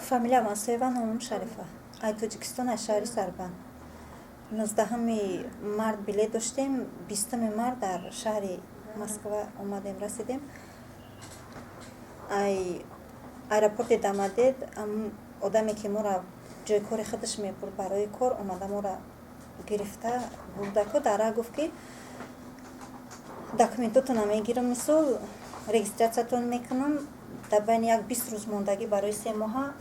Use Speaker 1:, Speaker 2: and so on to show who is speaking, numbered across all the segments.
Speaker 1: Фамилия Мансоева, номам Шарифа. Ай Тоҷикистон, ай шаҳри Сарбанд. 19 март билет доштем, 20 март дар шаҳри Москва омадем, расидем. Ай аэропорти Домодед одаме, ки моро ҷои кори худаш мебурд барои кор, омада моро гирифта бурдаку дара гуфт, ки документотонро мегирам, мисол, регистратсиятон мекунам, дар байни як 20 рӯз мондагӣ барои 3 моҳа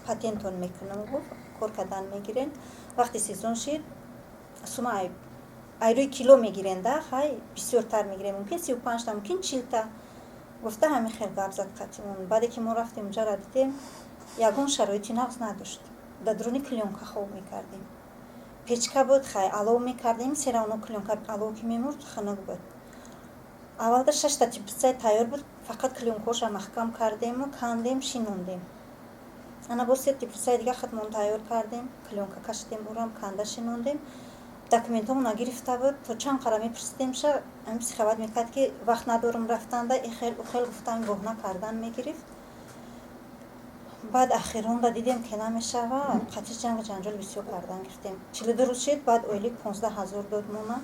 Speaker 1: патентон мекунам, гуфт, кор кардан мегирен, вақти сезон шид, сума ай рӯи кило мегирен да, хай бисёртар мегирем, мумкин 35-та, мумкин 40-та, гуфта, ҳамин хел гап зад қатимон. Баъде ки мо рафтем, унҷаро дидем, ягон шароити нағз надошт. Дар дуруни клёнка хоб мекардем, печка буд, хай алов мекардем, всё равно клёнка алов ки мемурд, хунук буд. Аввалда шашта теплицаи тайёр буд, фақат клёнкаҳоша маҳкам кардему кандем, шинондем. Ана боз се теплицаи дига худмон тайёр кардем, клёнка кашидем, урам канда шинондем. Документҳомона гирифта буд, то чанд қара мепурсидемша, ами психовать мекард, ки вақт надорам рафтанда, ихел ухел гуфтам, баҳона кардан мегирифт. Баъд ахиронда дидем, ки намешава, қатъи ҷангу ҷанҷол бисёр кардан гирифтем. 42 рӯз шид, баъд ойлик 15 000 дод мона.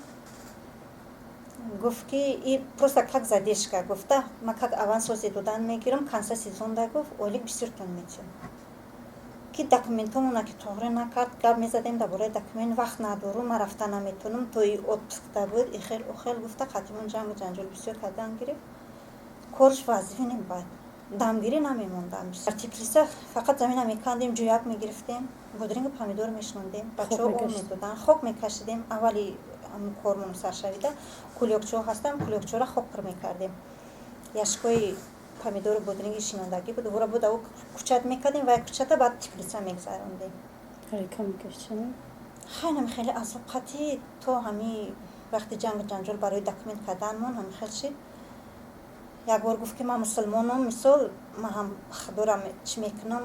Speaker 1: Гуфт, ки и просто как задержка, гуфта, ма как аванс додан мегирам, конца сезонда, гуфт, ойлик бисёртон метиҳам. Ки документҳомона ки тоғрӣ накард, гап мезадем дар бораи документ, вақт надорум, ман рафта наметавонам, то и отпускда буд, ихел ухел гуфта, қатъимон ҷангу ҷанҷол бисёр кардан гирифт. Корш вазифинем, баъд дамгирӣ намемондам. Дар теплица фақат замина мекандем, ҷӯяк мегирифтем, бодрингу помидор мешинондем, бачаҳо об медоданд, хок мекашидем. Аввали кормон саршавида кулёкчаҳо ҳастам, кулёкчаҳоро хок пур мекардем, яшкои помидору бодринги шинондагӣ буд, вора буд, ав кучат мекардем ва кучата баъд теплица мегзарондем. Хайнам хеле азоб қатӣ, то ҳами вақти ҷангу ҷанҷол барои документ карданмон ҳами хел шид. Як бор гуфт, ки ман мусулмонам, мисол, ман ҳам худорам чӣ мекунам,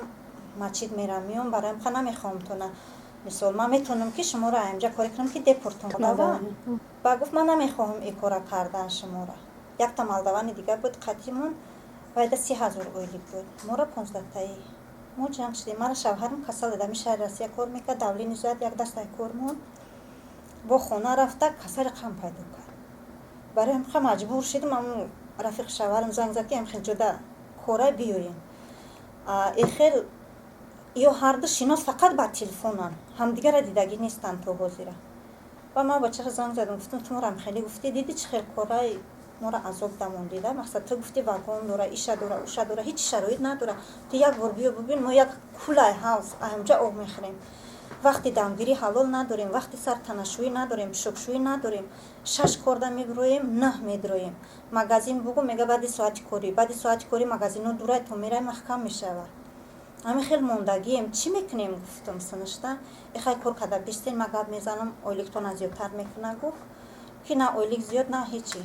Speaker 1: масҷид мерам, меом, бароям ха намехоҳам тона, мисол, ман метавонам, ки шуморо аинҷа коре кунам, ки депортон. Ба гуфт, ман намехоҳам ин кора кардан шуморо. Якта молдавани дигар буд қатимон, вайда 30 000 ойлик буд, моро 15-таи. Мо ҷанг шудем. Мара шавҳарам касал, дами шаҳри Россия кор мекард, давление зад, як дастай кор монд, бо хона рафта касали қанд пайдо кард. Барои ҳамқа маҷбур шудам, амн рафиқи шавҳарам занг зад, ки ам хел ҷода кора биёем. Эхел ё ҳарду шинос фақат ба телефонанд, ҳамдигарра дидагӣ нестанд то ҳозира. Ва ман бачаро занг задам, гуфтам, ту мора хеле гуфтӣ, дидӣ, чӣ хел корай моро азоб дамондида, мақсад, ту гуфтӣ вагон дора, иша дора, уша дора, ҳеҷ шароит надора, ту як бор биё бубин, мо як кулай ҳавз аҳамҷа об мехӯрем, вақти дамгирӣ ҳалол надорем, вақти сар танашӯӣ надорем, пишокшӯӣ надорем, 6 корда мебироем, 9 медроем. Магазин бугу, мега, баъди соати корӣ, баъди соати корӣ магазино дурай, то мерай, маҳкам мешавад. Ҳамин хел мондагием, чӣ мекунем, гуфтам. Синишта ихай кор карда бистен, ма гап мезанам, ойликтона зиёдтар мекуна, гуфт, ки на ойлик зиёд, на ҳечи.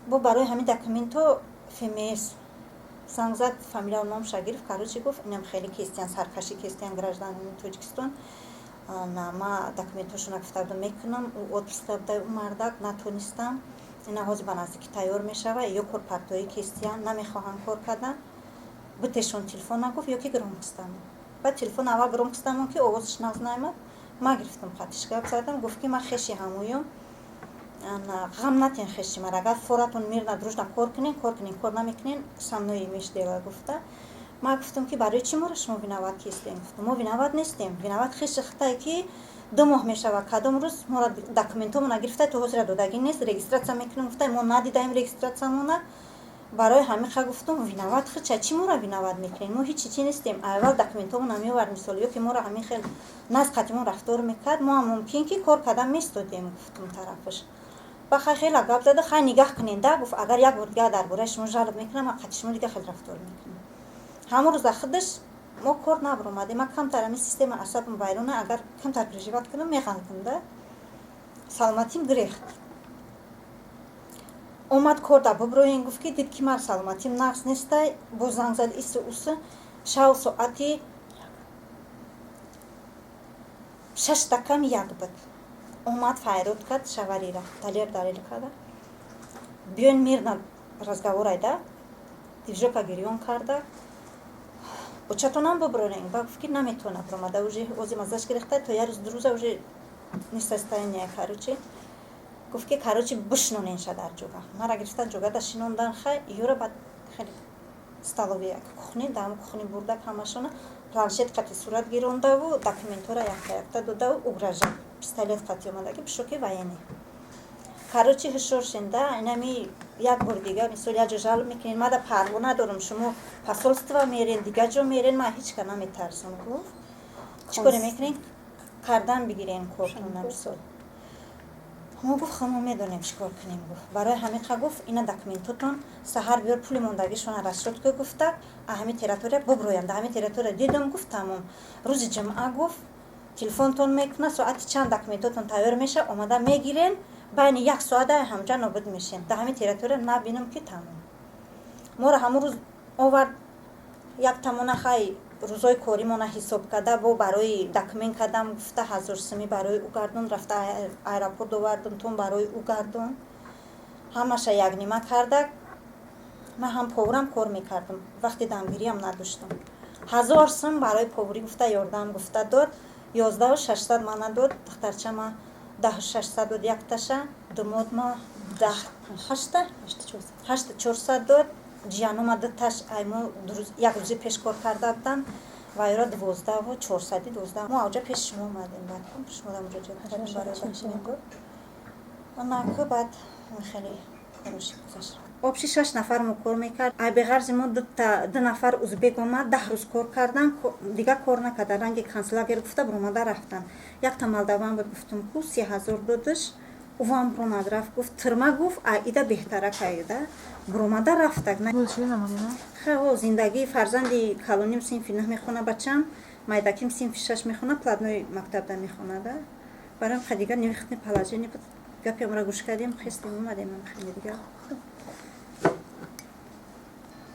Speaker 1: Бо барои ҳамин документҳо ФМС занг зад, фамилияу номша гирифт, короче, гуфт, инам хеле кестиян, саркашӣ кестиян гражданини Тоҷикистон, на ма документҳошона гуфта будам мекунам, ӯ отпуска буда, ӯ мардак, натонистам, ина ҳозир ба наздикӣ тайёр мешава, ё корпартоӣ кестиян, намехоҳанд кор кардан, бутешон телефон нагуфт, ё ки громкостамон. Баъд телефон аввал громкостамон, ки овозаш нағз наомад, ма гирифтам, қатиш гап задам, гуфт, ки ман хеши ҳамоюм, ғам натен, хеши мара, агар форатон мирно, дружно кор кунен, кор кунен, кор намекунен, со мной имеешь дело, гуфта. Ма гуфтам, ки барои чӣ моро шумо виноват кистем? Гуфтам, мо виноват нестем, виноват хеши хитае, ки 2 моҳ мешава, кадом рӯз моро документҳомона гирифта, то ҳозира додагӣ нест, регистратсия мекунем, гуфта, мо надидаем регистратсиямона. Барои ҳамин ха гуфтум, виноват хича, чӣ моро виноват мекунем, мо ҳичи чи нестем. Аввал документҳомона меовард, мисол, ё ки моро ҳамин хел наз қатимон рафтор мекард, мо ҳам мумкин ки кор кардан местодем, гуфтум. Тарафаш ба хай хела гап зада, хай нигаҳ кунен да, гуфт, агар як бор дигар дар бораи шумо жалоб мекунам, ман қати шумо дигар хел рафтор мекунам. Ҳамон рӯза худаш мо кор набаромадем. Ман камтар ҳамин система асабам вайрона, агар камтар переживать кунам, меғалтам да, саломатим гирехт. Омад кор да буброен, гуфт, ки дид, ки ман саломатим нағз нестай, боз занг зад, ису усу, шав соати 5:55 буд, омад, файрод кард шаварира, далер далел карда, биёен мирно разговор айда, движока гирён карда. Очатонам бубронем. Ба гуфт, ки наметавона биромада, уже ози маззаш гирифта, то як рӯз, 2 рӯза уже не состояние. Короче, гуфт, ки, короче, бишноненша дар ҷога. Мара гирифтан, ҷогада шинондан. Хай, юра баъд хеле столовая, кухни, дар кухни бурдак, ҳамашона планшет қати сурат гирондаву документҳоро якта якта додаву угрожать, пистолет қати омада, ки пишоки военный. Короче, ҳушёр шенда, инами як бор дига, мисол, як ҷо жалоб мекунед, мада парво надорам, шумо посольство мерен, дига ҷо мерен, ман ҳеч ка наметарсам. Гуфт, чӣ коре мекунед, кардан бигирен кортона. Мисол, мо, гуфт, мо медонем, чӣ кор кунем. Гуфт, барои ҳамиқа, гуфт, ина документотон, саҳар биёр, пули мондагишона расчёт ку. Гуфта, а ҳами территория буброям, да ҳами территория дидам, гуфт, тамом. Рӯзи ҷумъа, гуфт, телефонтон мекуна, соати чанд документотон тайёр меша, омада мегирен, байни як соата ҳамҷа нобуд мешем, да ҳами территория набинам, ки тамом. Моро ҳамон рӯз овард як тамона. Хай, рӯзои коримона ҳисоб карда, бо барои документ кардам, гуфта, 1000 сумӣ барои ӯ гардон, рафта аэропорт овардум, тон барои ӯ гардон, ҳамаша якнима карда. Ман ҳам поварам кор мекардам, вақти дамгириам надоштам. 1000 сум барои поварӣ, гуфта, ёрдам, гуфта, дод. 11 600 мана дод, духтарчама 10 600 дод якташа, думодма даҳ ҳашта 8 400 дод, ҷиянома дуташ аймо як рӯзи пеш кор карда буданд ва ёро 12 400-и 12. Мо авҷа пеши шумо омадем, баъд шумо муроҷиат кардем барои документ. Онаку баъд хеле хороши гузашт. Общий шаш нафар мо кор мекард. Ай беғарзи мо ду нафар узбек омад, 10 рӯз кор кардан, дигар кор накардан, ранги концлагерь, гуфта, биромада рафтан. Якта молдаван буд, гуфтум ку, 30 000 додаш, увам биромад рафт. Гуфт, тирма, гуфт, а ида беҳтарак ида биромада рафтак. Хо, зиндагии фарзанди калоним синфи нӯҳ мехона, бачам майдаким синфи шаш мехона, платной мактабда мехонада. Барои ха дигар невыходное положение буд. Гапи амра гӯш кардем, хестем, омадем хеле дигар.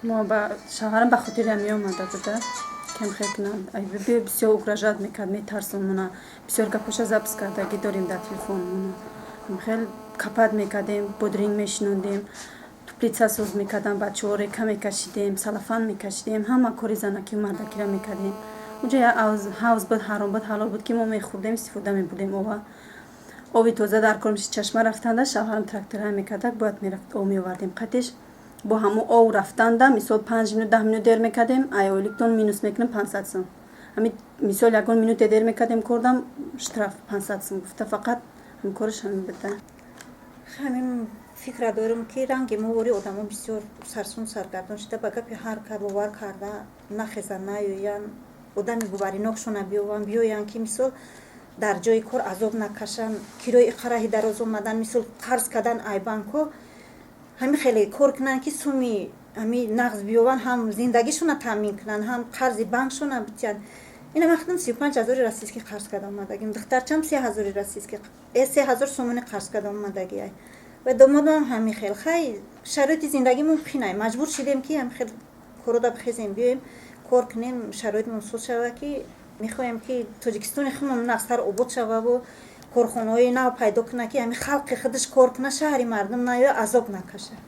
Speaker 2: Мо ба шавҳарам ба хотири ҳам меомада буда, кем хел кунад. Бисёр угрожать мекард, метарсонмона. Бисёр гапоша запись кардагӣ дорем дар телефонмона. Хел копать мекардем, бодринг мешинондем, теплица соз мекардам, бачаҳо река мекашидем, салафан мекашидем, ҳама кори занакию мардакиро мекардем. Уҷа як ҳавз буд, ҳаром буд, ҳалол буд, ки мо мехӯрдем, истифода мебурдем ова. Оби тоза дар кор мешид. Чашма рафтанда шавҳарам трактора мекардак, бояд мерафт, об меовардем. Қатиш бо ҳамо ов рафтанда, мисол, 5 минут, 10 минут дер мекардем, ай ойликтон минус мекунем 500 сум. Ҳами, мисол, ягон минуте дер мекардем кордам, штраф 500 сум, гуфта. Фақат ҳамин кораш ҳамин буда.
Speaker 1: Ҳамин фикра дорем, ки ранги мо вори одамо бисёр сарсун саргардон шуда, ба гапи ҳар ка бовар карда нахеза, наёян, одами боваринокшона биёванд, биёянд, ки, мисол, дар ҷои кор азоб накашанд, кирои иқараҳи дароз омадан, мисол, қарз кардан ай банкҳо, ҳамин хеле кор кунанд, ки суми ҳами нағз биёванд, ҳам зиндагишона таъмин кунанд, ҳам қарзи банкшона битиянд. Ина ман худам 35 000-и российский қарз карда омадагим, духтарчам 3000-и российский, 3000 сомони қарз карда омадагиай ва домодам ҳамин хел. Хай, шароити зиндагимон қинай, маҷбур шидем, ки ҳамин хел корода бихезем, биёем, кор кунем, шароитмон соз шава, ки мехоҳем, ки Тоҷикистони худмон нағзтар обод шававу корхонаҳои нав пайдо кунад, ки ҳамин халқи худаш кор кунад, шаҳри мардум наёя, азоб накашад.